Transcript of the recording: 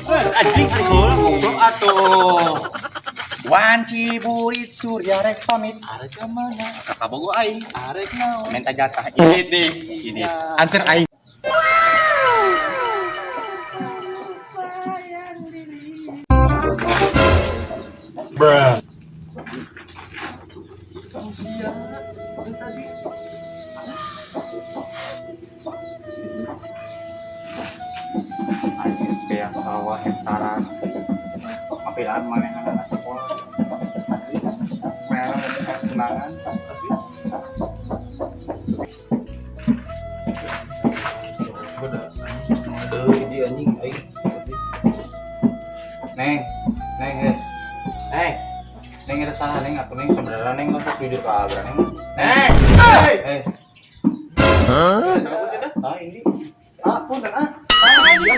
Anjing, goblok, goblok atuh. Wanci burit surya rek pamit. Arek ka mana? Ka kabogoh aing. Arek naon? Minta jatah ini nih. Ini. Anter aing. Bruh. Anjir, kayak sawah hektaran. Apilaan manehna sekolah. Merah tunangan. Hiji anjing aing. Neng, neng, eh. Neng. Neng eta saha neng atuh neng sebenarnya neng lah sok jujur ka abra neng. Neng. Eh. Hah? Ah, ini. Ah, punten ah. Ah, ini.